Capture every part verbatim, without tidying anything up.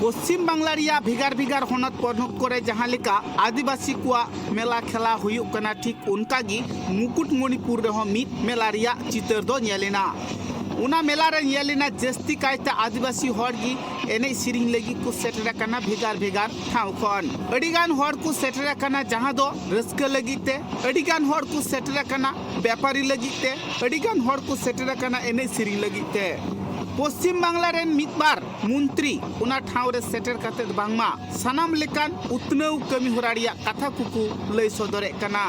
ᱯᱚᱥᱪᱤᱢ ᱵᱟᱝᱞᱟ ᱨᱮᱭᱟᱜ ᱵᱷᱮᱜᱟᱨ ᱵᱷᱮᱜᱟᱨ ᱦᱚᱱᱚᱛ ᱯᱚᱱᱚᱛ ᱠᱚᱨᱮ ᱡᱟᱦᱟᱸ ᱞᱮᱠᱟ ᱟᱹᱫᱤᱵᱟᱹᱥᱤ ᱠᱚᱣᱟᱜ ᱢᱮᱞᱟ ᱠᱷᱮᱞᱟ ᱦᱩᱭᱩᱜ ᱠᱟᱱᱟ, ᱴᱷᱤᱠ ᱚᱱᱠᱟ ᱜᱮ ᱢᱩᱠᱩᱴᱢᱚᱱᱤᱯᱩᱨ ᱨᱮᱦᱚᱸ ᱢᱤᱫ ᱢᱮᱞᱟ ᱨᱮᱭᱟᱜ ᱪᱤᱛᱟᱹᱨ ᱫᱚ ᱧᱮᱞ ᱮᱱᱟ᱾ ᱚᱱᱟ ᱢᱮᱞᱟ ᱨᱮ ᱧᱮᱞ ᱮᱱᱟ, ᱡᱟᱹᱥᱛᱤ ᱠᱟᱭᱛᱮ ᱟᱹᱫᱤᱵᱟᱹᱥᱤ ᱦᱚᱲ ᱜᱮ ᱮᱱᱮᱡ ᱥᱮᱨᱮᱧ ᱞᱟᱹᱜᱤᱫ ᱠᱚ ᱥᱮᱴᱮᱨ ᱟᱠᱟᱱᱟ ᱵᱷᱮᱜᱟᱨ ᱵᱷᱮᱜᱟᱨ ᱴᱷᱟᱶ ᱠᱷᱚᱱ᱾ ᱟᱹᱰᱤ ᱜᱟᱱ ᱦᱚᱲ ᱠᱚ ᱥᱮᱴᱮᱨ ᱟᱠᱟᱱᱟ, ᱡᱟᱦᱟᱸ ᱫᱚ ᱨᱟᱹᱥᱠᱟᱹ ᱞᱟᱹᱜᱤᱫ ᱛᱮ, ᱟᱹᱰᱤ ᱜᱟᱱ ᱦᱚᱲ ᱠᱚ ᱥᱮᱴᱮᱨ ᱟᱠᱟᱱᱟ ᱵᱮᱯᱟᱨᱤ ᱞᱟᱹᱜᱤᱫ ᱛᱮ, ᱟᱹᱰᱤ ᱜᱟᱱ ᱦᱚᱲ ᱠᱚ ᱥᱮᱴᱮᱨ ᱟᱠᱟᱱᱟ ᱮᱱᱮᱡ ᱥᱮᱨᱮᱧ ᱞᱟᱹᱜᱤᱫ ᱛᱮ᱾ ᱯᱚᱥᱪᱤᱢ ᱵᱟᱝᱞᱟ ᱨᱮᱱ ᱢᱤᱫ ᱵᱟᱨ ᱢᱚᱱᱛᱨᱤ ᱚᱱᱟ ᱴᱷᱟᱶ ᱨᱮ ᱥᱮᱴᱮᱨ ᱠᱟᱛᱮ ᱵᱟᱝᱢᱟ ᱥᱟᱱᱟᱢ ᱞᱮᱠᱟᱱ ᱩᱛᱱᱟᱹᱣ ᱠᱟᱹᱢᱤ ᱦᱚᱨᱟ ᱨᱮᱭᱟᱜ ᱠᱟᱛᱷᱟ ᱠᱚᱠᱚ ᱞᱟᱹᱭ ᱥᱚᱫᱚᱨᱮᱫ ᱠᱟᱱᱟ᱾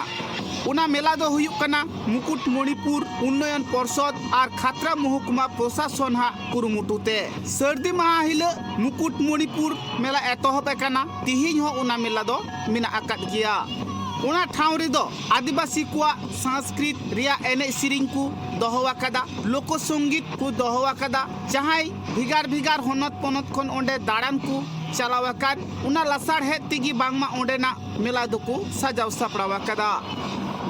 ᱚᱱᱟ ᱢᱮᱞᱟ ᱫᱚ ᱦᱩᱭᱩᱜ ᱠᱟᱱᱟ ᱢᱩᱠᱩᱴᱢᱚᱱᱤᱯᱩᱨ ᱩᱱᱱᱚᱭᱚᱱ ᱯᱚᱨᱥᱚᱫ ᱟᱨ ᱠᱷᱟᱛᱲᱟ ᱢᱚᱦᱚᱠᱩᱢᱟ ᱯᱨᱚᱥᱟᱥᱚᱱ ᱦᱟᱜ ᱠᱩᱨᱩᱢᱩᱴᱩ ᱛᱮ᱾ ᱥᱟᱹᱨᱫᱤ ᱢᱟᱦᱟ ᱦᱤᱞᱳᱜ ᱢᱩᱠᱩᱴᱢᱚᱱᱤᱯᱩᱨ ᱢᱮᱞᱟ ᱮᱛᱚᱦᱚᱵ ᱟᱠᱟᱱᱟ᱾ ᱛᱤᱦᱤᱧ ᱦᱚᱸ ᱚᱱᱟ ᱢᱮᱞᱟ ᱫᱚ ᱢᱮᱱᱟᱜ ᱟᱠᱟᱫ ᱜᱮᱭᱟ᱾ ᱚᱱᱟ ᱴᱷᱟᱶ ᱨᱮᱫᱚ ᱟᱹᱫᱤᱵᱟᱹᱥᱤ ᱠᱚᱣᱟᱜ ᱥᱟᱝᱥᱠᱨᱤᱛ ᱨᱮᱭᱟᱜ ᱮᱱᱮᱡ ᱥᱮᱨᱮᱧ ᱠᱚ ᱫᱚᱦᱚ ᱟᱠᱟᱫᱟ, ᱞᱳᱠᱚ ᱥᱚᱝᱜᱤᱛ ᱠᱚ ᱫᱚᱦᱚ ᱟᱠᱟᱫᱟ᱾ ᱡᱟᱦᱟᱸᱭ ᱵᱷᱮᱜᱟᱨ ᱵᱷᱮᱜᱟᱨ ᱦᱚᱱᱚᱛ ᱯᱚᱱᱚᱛ ᱠᱷᱚᱱ ᱚᱸᱰᱮ ᱫᱟᱬᱟᱱ ᱠᱚ ᱪᱟᱞᱟᱣ ᱟᱠᱟᱱ, ᱚᱱᱟ ᱞᱟᱥᱟᱲᱦᱮᱫ ᱛᱮᱜᱮ ᱵᱟᱝᱢᱟ ᱚᱸᱰᱮᱱᱟᱜ ᱢᱮᱞᱟ ᱫᱚᱠᱚ ᱥᱟᱡᱟᱣ ᱥᱟᱯᱲᱟᱣ ᱟᱠᱟᱫᱟ᱾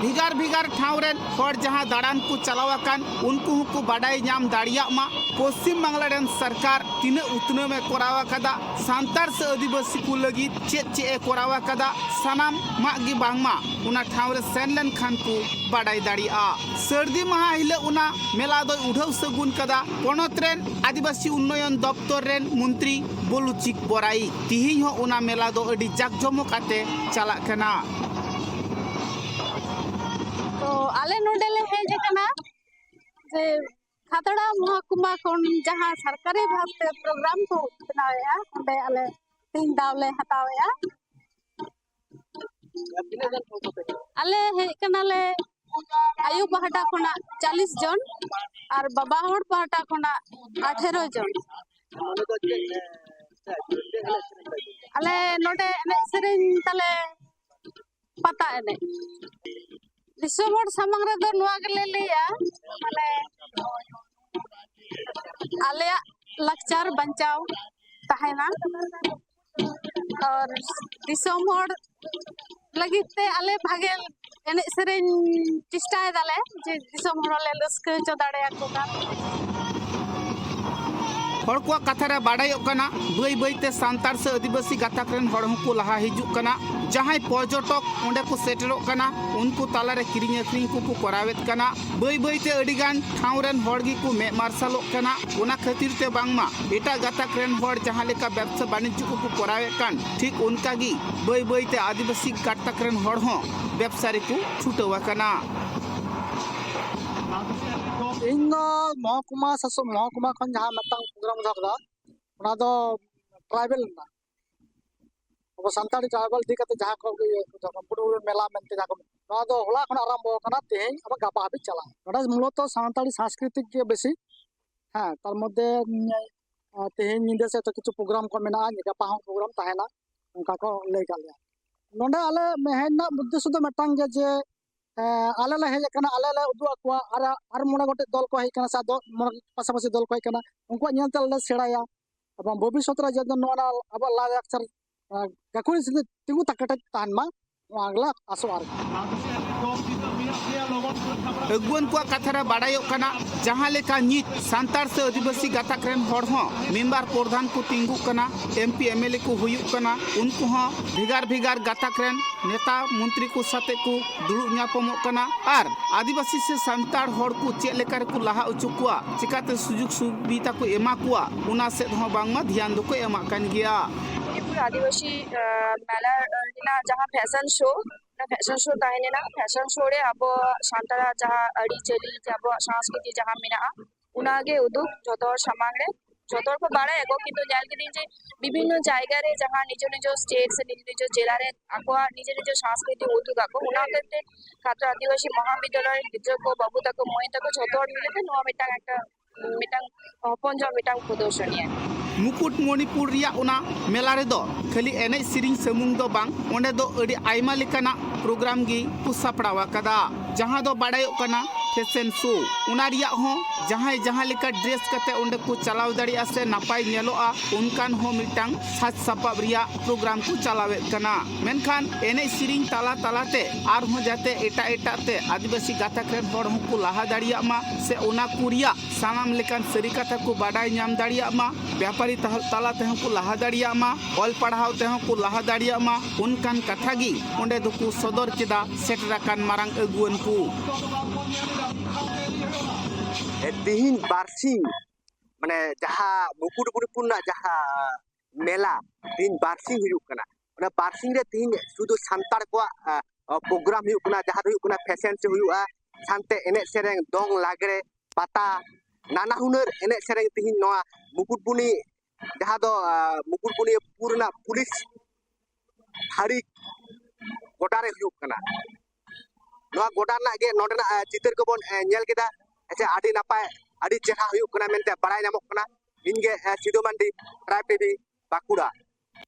ᱵᱷᱮᱜᱟᱨ ᱵᱷᱮᱜᱟᱨ ᱴᱷᱟᱶ ᱨᱮᱱ ᱦᱚᱲ ᱡᱟᱦᱟᱸ ᱫᱟᱬᱟᱱ ᱠᱚ ᱪᱟᱞᱟᱣ ᱟᱠᱟᱱ, ᱩᱱᱠᱩ ᱦᱚᱸᱠᱚ ᱵᱟᱰᱟᱭ ᱧᱟᱢ ᱫᱟᱲᱮᱭᱟᱜ ᱢᱟ ᱯᱚᱥᱪᱤᱢ ᱵᱟᱝᱞᱟ ᱨᱮᱱ ᱥᱚᱨᱠᱟᱨ ᱛᱤᱱᱟᱹᱜ ᱩᱛᱱᱟᱹᱣ ᱮ ᱠᱚᱨᱟᱣ ᱟᱠᱟᱫᱟ, ᱥᱟᱱᱛᱟᱲ ᱥᱮ ᱟᱹᱫᱤᱵᱟᱹᱥᱤ ᱠᱚ ᱞᱟᱹᱜᱤᱫ ᱪᱮᱫ ᱪᱮᱫ ᱮ ᱠᱚᱨᱟᱣ ᱟᱠᱟᱫᱟ, ᱥᱟᱱᱟᱢᱟᱜ ᱜᱮ ᱵᱟᱝᱢᱟ ᱚᱱᱟ ᱴᱷᱟᱶ ᱨᱮ ᱥᱮᱱ ᱞᱮᱱᱠᱷᱟᱱ ᱠᱚ ᱵᱟᱰᱟᱭ ᱫᱟᱲᱮᱭᱟᱜᱼᱟ᱾ ᱥᱟᱹᱨᱫᱤ ᱢᱟᱦᱟ ᱦᱤᱞᱳᱜ ᱚᱱᱟ ᱢᱮᱞᱟ ᱫᱚᱭ ᱩᱰᱷᱟᱹᱣ ᱥᱟᱹᱜᱩᱱ ᱠᱟᱫᱟ ᱯᱚᱱᱚᱛ ᱨᱮᱱ ᱟᱹᱫᱤᱵᱟᱹᱥᱤ ᱩᱱᱱᱚᱭᱚᱱ ᱫᱚᱯᱛᱚᱨ ᱨᱮᱱ ᱢᱚᱱᱛᱨᱤ ᱵᱚᱞᱩ ᱪᱤᱠ ᱵᱚᱨᱟᱭᱤ᱾ ᱛᱤᱦᱤᱧ ᱦᱚᱸ ᱚᱱᱟ ᱢᱮᱞᱟ ᱫᱚ ᱟᱹᱰᱤ ᱡᱟᱠ ᱡᱚᱢᱚᱠ ᱟᱛᱮ ᱪᱟᱞᱟᱜ ᱠᱟᱱᱟ᱾ ᱛᱚ ᱟᱞᱮ ᱱᱚᱰᱮ ᱞᱮ ᱦᱮᱡ ᱟᱠᱟᱱᱟ ᱡᱮ ᱠᱷᱟᱛᱲᱟ ᱢᱚᱦᱚᱠᱩᱢᱟ ᱠᱷᱚᱱ ᱡᱟᱦᱟᱸ ᱥᱚᱨᱠᱟᱨᱤ ᱵᱷᱟᱵᱽᱛᱮ ᱯᱨᱳᱜᱨᱟᱢ ᱠᱚ ᱵᱮᱱᱟᱣᱮᱫᱼᱟ, ᱚᱸᱰᱮ ᱟᱞᱮ ᱛᱮᱦᱮᱧ ᱫᱟᱣ ᱞᱮ ᱦᱟᱛᱟᱣᱮᱫᱼᱟ᱾ ᱟᱨ ᱛᱤᱱᱟᱹᱜ ᱜᱟᱱ ᱦᱚᱲ ᱠᱚᱯᱮ ᱦᱮᱡ? ᱟᱞᱮ ᱦᱮᱡ ᱠᱟᱱᱟᱞᱮ ᱟᱭᱳ ᱯᱟᱦᱴᱟ ᱠᱷᱚᱱᱟᱜ ᱪᱟᱞᱤᱥ ᱡᱚᱱ ᱟᱨ ᱵᱟᱵᱟ ᱦᱚᱲ ᱯᱟᱦᱴᱟ ᱠᱷᱚᱱᱟᱜ ᱟᱴᱷᱮᱨᱚ ᱡᱚᱱ᱾ ᱱᱚᱰᱮ ᱫᱚ ᱪᱮᱫ, ᱮ, ᱪᱮᱫ ᱮᱱᱮᱡ ᱥᱮᱨᱮᱧ ᱯᱮ ᱟᱹᱜᱩ ᱠᱟᱜᱼᱟ? ᱟᱞᱮ ᱱᱚᱰᱮ ᱮᱱᱮᱡ ᱥᱮᱨᱮᱧ ᱛᱟᱞᱮ ᱯᱟᱛᱟ ᱮᱱᱮᱡ᱾ ᱫᱤᱥᱚᱢ ᱦᱚᱲ ᱥᱟᱢᱟᱝ ᱨᱮᱫᱚ ᱱᱚᱣᱟ ᱜᱮᱞᱮ ᱞᱟᱹᱭᱟ, ᱢᱟᱱᱮ ᱟᱞᱮᱭᱟᱜ ᱞᱟᱠᱪᱟᱨ ᱵᱟᱧᱪᱟᱣ ᱛᱟᱦᱮᱱᱟ᱾ ᱟᱨ ᱫᱤᱥᱚᱢ ᱦᱚᱲ ᱞᱟᱹᱜᱤᱫ ᱛᱮ ᱟᱞᱮ ᱵᱷᱟᱜᱮ ᱮᱱᱮᱡ ᱥᱮᱨᱮᱧ ᱪᱮᱥᱴᱟᱭ ᱫᱟᱞᱮ, ᱡᱮ ᱫᱤᱥᱚᱢ ᱦᱚᱲ ᱞᱮ ᱨᱟᱹᱥᱠᱟᱹ ᱦᱚᱪᱚ ᱫᱟᱲᱮᱭᱟᱠᱚ ᱠᱟᱱ᱾ ᱦᱚᱲ ᱠᱚᱣᱟᱜ ᱠᱟᱛᱷᱟ ᱨᱮ ᱵᱟᱰᱟᱭᱚᱜ ᱠᱟᱱᱟ, ᱵᱟᱹᱭ ᱵᱟᱹᱭ ᱛᱮ ᱥᱟᱱᱛᱟᱲ ᱥᱮ ᱟᱹᱫᱤᱵᱟᱹᱥᱤ ᱜᱟᱛᱟᱠ ᱨᱮᱱ ᱦᱚᱲ ᱦᱚᱸᱠᱚ ᱞᱟᱦᱟ ᱦᱤᱡᱩᱜ ᱠᱟᱱᱟ᱾ ᱡᱟᱦᱟᱸᱭ ᱯᱚᱨᱡᱚᱴᱚᱠ ᱚᱸᱰᱮ ᱠᱚ ᱥᱮᱴᱮᱨᱚᱜ ᱠᱟᱱᱟ, ᱩᱱᱠᱩ ᱛᱟᱞᱟᱨᱮ ᱠᱤᱨᱤᱧ ᱟᱹᱠᱷᱨᱤᱧ ᱠᱚᱠᱚ ᱠᱚᱨᱟᱣᱮᱫ ᱠᱟᱱᱟ᱾ ᱵᱟᱹᱭ ᱵᱟᱹᱭ ᱛᱮ ᱟᱹᱰᱤ ᱜᱟᱱ ᱴᱷᱟᱶ ᱨᱮᱱ ᱦᱚᱲ ᱜᱮᱠᱚ ᱢᱮᱫ ᱢᱟᱨᱥᱟᱞᱚᱜ ᱠᱟᱱᱟ᱾ ᱚᱱᱟ ᱠᱷᱟᱹᱛᱤᱨ ᱛᱮ ᱵᱟᱝᱢᱟ ᱮᱴᱟᱜ ᱜᱟᱛᱟᱠ ᱨᱮᱱ ᱦᱚᱲ ᱡᱟᱦᱟᱸ ᱞᱮᱠᱟ ᱵᱮᱵᱽᱥᱟ ᱵᱟᱱᱤᱡᱽᱡᱚ ᱠᱚᱠᱚ ᱠᱚᱨᱟᱣᱮᱫ ᱠᱟᱱ, ᱴᱷᱤᱠ ᱚᱱᱠᱟ ᱜᱮ ᱵᱟᱹᱭ ᱵᱟᱹᱭ ᱛᱮ ᱟᱹᱫᱤᱵᱟᱹᱥᱤ ᱜᱟᱛᱟᱠ ᱨᱮᱱ ᱦᱚᱲ ᱦᱚᱸ ᱵᱮᱵᱽᱥᱟ ᱨᱮᱠᱚ ᱪᱷᱩᱴᱟᱹᱣ ᱟᱠᱟᱱᱟ᱾ ᱤᱧ ᱫᱚ ᱢᱚᱦᱚᱠᱩᱢᱟ ᱥᱟᱥᱚᱱ, ᱢᱚᱦᱚᱠᱩᱢᱟ ᱠᱷᱚᱱ ᱡᱟᱦᱟᱸ ᱢᱤᱫᱴᱟᱝ ᱯᱨᱳᱜᱨᱟᱢ ᱫᱚᱦᱚ ᱠᱟᱫᱟ, ᱚᱱᱟ ᱫᱚ ᱴᱨᱟᱭᱵᱮᱞ ᱨᱮᱱᱟᱜ, ᱟᱵᱚ ᱥᱟᱱᱛᱟᱲᱤ ᱴᱨᱟᱭᱵᱮᱞ ᱤᱫᱤ ᱠᱟᱛᱮ ᱡᱟᱦᱟᱸ ᱠᱚ ᱤᱭᱟᱹ ᱠᱚ ᱫᱚᱦᱚ ᱠᱟᱜᱼᱟ, ᱵᱩᱰᱷᱩ ᱢᱮᱞᱟ ᱢᱮᱱᱛᱮ ᱡᱟᱦᱟᱸ ᱠᱚ, ᱱᱚᱣᱟ ᱫᱚ ᱦᱚᱞᱟ ᱠᱷᱚᱱ ᱟᱨᱟᱢᱵᱚ ᱟᱠᱟᱱᱟ, ᱛᱮᱦᱮᱧ ᱟᱵᱟᱨ ᱜᱟᱯᱟ ᱦᱟᱹᱵᱤᱡ ᱪᱟᱞᱟᱜᱼᱟ᱾ ᱱᱚᱰᱮ ᱢᱩᱞᱚᱛᱚ ᱥᱟᱱᱛᱟᱲᱤ ᱥᱟᱝᱥᱠᱨᱤᱛᱤᱠ ᱜᱮ ᱵᱮᱥᱤ, ᱦᱮᱸ, ᱛᱟᱨ ᱢᱚᱫᱽᱫᱷᱮ, ᱩᱢ, ᱟᱨ ᱛᱮᱦᱮᱧ ᱧᱤᱫᱟᱹ ᱥᱮᱫ ᱫᱚ ᱠᱤᱪᱷᱩ ᱯᱨᱳᱜᱨᱟᱢ ᱠᱚ ᱢᱮᱱᱟᱜᱼᱟ, ᱜᱟᱯᱟ ᱦᱚᱸ ᱯᱨᱳᱜᱨᱟᱢ ᱛᱟᱦᱮᱱᱟ, ᱚᱱᱠᱟ ᱠᱚ ᱞᱟᱹᱭ ᱠᱟᱜ ᱞᱮᱭᱟ᱾ ᱱᱚᱰᱮ ᱟᱞᱮ ᱦᱮᱡ ᱨᱮᱱᱟᱜ ᱩᱫᱽᱫᱮᱥᱥᱚ ᱫᱚ ᱢᱤᱫᱴᱟᱝ ᱜᱮ, ᱡᱮ, ᱮᱸ, ᱟᱞᱮ ᱞᱮ ᱦᱮᱡ ᱟᱠᱟᱱᱟ, ᱟᱞᱮ ᱞᱮ ᱩᱫᱩᱜ ᱟᱠᱚᱣᱟ, ᱟᱨ, ᱟᱨ ᱢᱚᱬᱮ ᱜᱚᱴᱮᱡ ᱫᱚᱞ ᱠᱚ ᱦᱮᱡ ᱟᱠᱟᱱᱟ, ᱥᱮ ᱫᱚ-, ᱢᱚᱬᱮ ᱯᱟᱥᱟᱯᱟᱥᱤ ᱫᱚᱞ ᱠᱚ ᱦᱮᱡ ᱟᱠᱟᱱᱟ, ᱩᱱᱠᱩᱣᱟᱜ ᱧᱮᱞ ᱛᱮ ᱟᱞᱮ ᱞᱮ ᱥᱮᱬᱟᱭᱟ᱾ ᱮᱵᱚᱝ ᱵᱷᱚᱵᱤᱥᱥᱚᱛ ᱨᱮ ᱡᱮᱱᱚ ᱱᱚᱣᱟ ᱟᱵᱚᱣᱟᱜ ᱞᱟᱭᱼᱞᱟᱠᱪᱟᱨ, ᱮᱸ, ᱜᱟᱹᱠᱷᱩᱲ ᱥᱟᱹᱜᱟᱹᱭ ᱛᱤᱸᱜᱩ ᱛᱟ-, ᱠᱮᱴᱮᱡ ᱛᱟᱦᱮᱱ ᱢᱟ, ᱱᱚᱣᱟ ᱜᱮᱞᱮ ᱟᱥᱚᱜᱼᱟ ᱟᱨᱠᱤ᱾ ᱟᱹᱜᱩᱣᱟᱹᱱ ᱠᱚᱣᱟᱜ ᱠᱟᱛᱷᱟ ᱨᱮ ᱵᱟᱰᱟᱭᱚᱜ ᱠᱟᱱᱟ, ᱡᱟᱦᱟᱸ ᱞᱮᱠᱟ ᱱᱤᱛ ᱥᱟᱱᱛᱟᱲ ᱥᱮ ᱟᱹᱫᱤᱵᱟᱹᱥᱤ ᱜᱟᱛᱟᱠ ᱨᱮᱱ ᱦᱚᱲ ᱦᱚᱸ ᱢᱮᱢᱵᱟᱨ ᱯᱨᱚᱫᱷᱟᱱ ᱠᱚ ᱛᱤᱸᱜᱩᱜ ᱠᱟᱱᱟ, M P M L A ᱠᱚ ᱦᱩᱭᱩᱜ ᱠᱟᱱᱟ, ᱩᱱᱠᱩ ᱦᱚᱸ ᱵᱷᱮᱜᱟᱨ ᱵᱷᱮᱜᱟᱨ ᱜᱟᱛᱟᱠ ᱨᱮᱱ ᱱᱮᱛᱟ ᱢᱚᱱᱛᱨᱤ ᱠᱚ ᱥᱟᱛᱮ ᱠᱚ ᱫᱩᱲᱩᱵ ᱧᱟᱯᱟᱢᱚᱜ ᱠᱟᱱᱟ ᱟᱨ ᱟᱹᱫᱤᱵᱟᱹᱥᱤ ᱥᱮ ᱥᱟᱱᱛᱟᱲ ᱦᱚᱲ ᱠᱚ ᱪᱮᱫ ᱞᱮᱠᱟ ᱨᱮᱠᱚ ᱞᱟᱦᱟ ᱦᱚᱪᱚ ᱠᱚᱣᱟ, ᱪᱤᱠᱟᱛᱮ ᱥᱩᱡᱳᱜᱽ ᱥᱩᱵᱤᱫᱷᱟ ᱠᱚ ᱮᱢᱟ ᱠᱚᱣᱟ, ᱚᱱᱟ ᱥᱮᱫ ᱦᱚᱸ ᱵᱟᱝᱢᱟ ᱫᱷᱮᱭᱟᱱ ᱫᱚᱠᱚ ᱮᱢᱟᱜ ᱠᱟᱱ ᱜᱮᱭᱟ᱾ ᱢᱚᱱᱤᱯᱩᱨ ᱟᱹᱫᱤᱵᱟᱹᱥᱤ, ᱟᱸ, ᱢᱮᱞᱟ, ᱟᱸ, ᱨᱮᱱᱟᱜ ᱡᱟᱦᱟᱸ ᱯᱷᱮᱥᱚᱱ ᱥᱳ, ᱚᱱᱟ ᱯᱷᱮᱥᱚᱱ ᱥᱳ ᱛᱟᱦᱮᱸ ᱞᱮᱱᱟ᱾ ᱯᱷᱮᱥᱚᱱ ᱥᱳ ᱨᱮ ᱟᱵᱚ ᱥᱟᱱᱛᱟᱲᱟᱜ ᱡᱟᱦᱟᱸ ᱟᱹᱨᱤᱪᱟᱹᱞᱤ, ᱡᱮ ᱟᱵᱚᱣᱟᱜ ᱥᱚᱝᱥᱠᱨᱤᱛᱤ ᱡᱟᱦᱟᱸ ᱢᱮᱱᱟᱜᱼᱟ, ᱚᱱᱟᱜᱮ ᱩᱫᱩᱜ ᱡᱚᱛᱚ ᱦᱚᱲ ᱥᱟᱢᱟᱝ ᱨᱮ᱾ ᱡᱚᱛᱚ ᱦᱚᱲ ᱠᱚ ᱵᱟᱲᱟᱭᱟᱠᱚ, ᱠᱤᱱᱛᱩ ᱧᱮᱞ ᱠᱤᱫᱟᱹᱧ ᱡᱮ ᱵᱤᱵᱷᱤᱱᱱᱚ ᱡᱟᱭᱜᱟ ᱨᱮ ᱡᱟᱦᱟᱸ ᱱᱤᱡᱚ ᱱᱤᱡᱚ ᱥᱴᱮᱴ ᱥᱮ ᱱᱤᱡᱚ ᱱᱤᱡᱚ ᱡᱮᱞᱟ ᱨᱮ ᱟᱠᱚᱣᱟᱜ ᱱᱤᱡᱚ ᱱᱤᱡᱚ ᱥᱚᱝᱥᱠᱨᱤᱛᱤ ᱩᱫᱩᱜ ᱟᱠᱚ, ᱚᱱᱟ ᱦᱚᱛᱮᱡ ᱛᱮ ᱠᱷᱟᱛᱲᱟ ᱟᱹᱫᱤᱵᱟᱹᱥᱤ ᱢᱚᱦᱟᱵᱤᱫᱽᱫᱟᱞᱚᱭ ᱨᱮᱱ ᱜᱤᱫᱽᱨᱟᱹ ᱠᱚ, ᱵᱟᱹᱵᱩ ᱛᱟᱠᱚ, ᱢᱟᱹᱭ ᱛᱟᱠᱚ ᱡᱷᱚᱛᱚ ᱦᱚᱲ ᱢᱤᱞᱮ ᱛᱮ ᱱᱚᱣᱟ ᱢᱤᱫᱴᱟᱝ ᱮᱠᱴᱟ ᱢᱤᱫᱴᱟᱝ ᱦᱚᱯᱚᱱ ᱡᱚᱦᱚᱜ ᱢᱤᱫᱴᱟᱝ ᱯᱨᱚᱫᱚᱨᱥᱚᱱᱤ ᱟᱨᱠᱤ᱾ ᱢᱩᱠᱩᱴᱢᱚᱱᱤᱯᱩᱨ ᱨᱮᱭᱟᱜ ᱚᱱᱟ ᱢᱮᱞᱟ ᱨᱮᱫᱚ ᱠᱷᱟᱹᱞᱤ ᱮᱱᱮᱡ ᱥᱮᱨᱮᱧ ᱥᱩᱢᱩᱝ ᱫᱚ ᱵᱟᱝ, ᱚᱸᱰᱮ ᱫᱚ ᱟᱹᱰᱤ ᱟᱭᱢᱟ ᱞᱮᱠᱟᱱᱟᱜ ᱯᱨᱳᱜᱨᱟᱢ ᱜᱮ ᱠᱚ ᱥᱟᱯᱲᱟᱣ ᱟᱠᱟᱫᱟ᱾ ᱡᱟᱦᱟᱸ ᱫᱚ ᱵᱟᱲᱟᱭᱚᱜ ᱠᱟᱱᱟ ᱯᱷᱮᱥᱮᱱ ᱥᱳ, ᱚᱱᱟ ᱨᱮᱭᱟᱜ ᱦᱚᱸ ᱡᱟᱦᱟᱸᱭ ᱡᱟᱦᱟᱸ ᱞᱮᱠᱟ ᱰᱨᱮᱥ ᱠᱟᱛᱮ ᱚᱸᱰᱮ ᱠᱚ ᱪᱟᱞᱟᱣ ᱫᱟᱲᱮᱭᱟᱜᱼᱟ ᱥᱮ ᱱᱟᱯᱟᱭ ᱧᱮᱞᱚᱜᱼᱟ, ᱚᱱᱠᱟᱱ ᱦᱚᱸ ᱢᱤᱫᱴᱟᱝ ᱥᱟᱡᱽ ᱥᱟᱯᱟᱵ ᱨᱮᱭᱟᱜ ᱯᱨᱳᱜᱨᱟᱢ ᱠᱚ ᱪᱟᱞᱟᱣᱮᱫ ᱠᱟᱱᱟ᱾ ᱢᱮᱱᱠᱷᱟᱱ ᱮᱱᱮᱡ ᱥᱮᱨᱮᱧ ᱛᱟᱞᱟ ᱛᱟᱞᱟᱛᱮ ᱟᱨᱦᱚᱸ ᱡᱟᱛᱮ ᱮᱴᱟᱜ ᱮᱴᱟᱜ ᱛᱮ ᱟᱹᱫᱤᱵᱟᱹᱥᱤ ᱜᱟᱛᱟᱠ ᱨᱮᱱ ᱦᱚᱲ ᱦᱚᱸᱠᱚ ᱞᱟᱦᱟ ᱫᱟᱲᱮᱭᱟᱜ ᱢᱟ ᱥᱮ ᱚᱱᱟ ᱠᱚ ᱨᱮᱭᱟᱜ ᱥᱟᱱᱟᱢ ᱞᱮᱠᱟᱱ ᱥᱟᱹᱨᱤ ᱠᱟᱛᱷᱟ ᱠᱚ ᱵᱟᱰᱟᱭ ᱧᱟᱢ ᱫᱟᱲᱮᱭᱟᱜ ᱢᱟ, ᱵᱮᱯᱟᱨᱤ ᱛᱟᱦ- ᱛᱟᱞᱟ ᱛᱮᱦᱚᱸ ᱠᱚ ᱞᱟᱦᱟ ᱫᱟᱲᱮᱭᱟᱜ ᱢᱟ, ᱚᱞ ᱯᱟᱲᱦᱟᱣ ᱛᱮᱦᱚᱸ ᱠᱚ ᱞᱟᱦᱟ ᱫᱟᱲᱮᱭᱟᱜ ᱢᱟ, ᱚᱱᱠᱟᱱ ᱠᱟᱛᱷᱟ ᱜᱮ ᱚᱸᱰᱮ ᱫᱚᱠᱚ ᱥᱚᱫᱚᱨ ᱠᱮᱫᱟ ᱥᱮᱴᱮᱨ ᱟᱠᱟᱱ ᱢᱟᱨᱟᱝ ᱟᱹᱜᱩᱣᱟᱹᱱ ᱠᱚ᱾ ᱛᱤᱦᱤᱧ ᱵᱟᱨᱥᱤᱧ ᱢᱟᱱᱮ ᱡᱟᱦᱟᱸ ᱢᱩᱠᱩᱴᱢᱩᱱᱤᱯᱩᱨ ᱨᱮᱱᱟᱜ ᱡᱟᱦᱟᱸ ᱢᱮᱞᱟ ᱛᱤᱦᱤᱧ ᱵᱟᱨᱥᱤᱧ ᱦᱩᱭᱩᱜ ᱠᱟᱱᱟ᱾ ᱚᱱᱟ ᱵᱟᱨᱥᱤᱧ ᱨᱮ ᱛᱤᱦᱤᱧ ᱥᱩᱫᱷᱩ ᱥᱟᱱᱛᱟᱲ ᱠᱚᱣᱟᱜ ᱯᱨᱳᱜᱨᱟᱢ ᱦᱩᱭᱩᱜ ᱠᱟᱱᱟ, ᱡᱟᱦᱟᱸ ᱫᱚ ᱦᱩᱭᱩᱜ ᱠᱟᱱᱟ ᱯᱷᱮᱥᱮᱱ ᱥᱳ ᱦᱩᱭᱩᱜᱼᱟ, ᱥᱟᱶᱛᱮ ᱮᱱᱮᱡ ᱥᱮᱨᱮᱧ, ᱫᱚᱝ, ᱞᱟᱜᱽᱲᱮ, ᱯᱟᱛᱟ, ᱱᱟᱱᱟ ᱦᱩᱱᱟᱹᱨ ᱮᱱᱮᱡ ᱥᱮᱨᱮᱧ ᱛᱤᱦᱤᱧ ᱱᱚᱣᱟ ᱢᱩᱠᱩᱴᱢᱩᱱᱤ, ᱡᱟᱦᱟᱸ ᱫᱚ ᱢᱩᱠᱩᱴᱢᱩᱱᱤᱯᱩᱨ ᱨᱮᱱᱟᱜ ᱯᱩᱞᱤᱥ ᱯᱷᱟᱹᱲᱤ ᱜᱚᱰᱟ ᱨᱮ ᱦᱩᱭᱩᱜ ᱠᱟᱱᱟ᱾ ᱱᱚᱣᱟ ᱜᱚᱰᱟ ᱨᱮᱱᱟᱜ ᱜᱮ ᱱᱚᱰᱮᱱᱟᱜ ᱪᱤᱛᱟᱹᱨ ᱠᱚᱵᱚᱱ ᱧᱮᱞ ᱠᱮᱫᱟ᱾ ᱟᱪᱪᱷᱟ, ᱟᱹᱰᱤ ᱱᱟᱯᱟᱭ, ᱟᱹᱰᱤ ᱪᱮᱦᱨᱟ ᱦᱩᱭᱩᱜ ᱠᱟᱱᱟ ᱢᱮᱱᱛᱮ ᱵᱟᱲᱟᱭ ᱧᱟᱢᱚᱜ ᱠᱟᱱᱟ᱾ ᱤᱧ ᱜᱮ ᱥᱤᱫᱩ ᱢᱟᱱᱰᱤ, ᱴᱨᱟᱭᱤᱵᱽ ᱴᱤᱵᱷᱤ, ᱵᱟᱸᱠᱩᱲᱟ᱾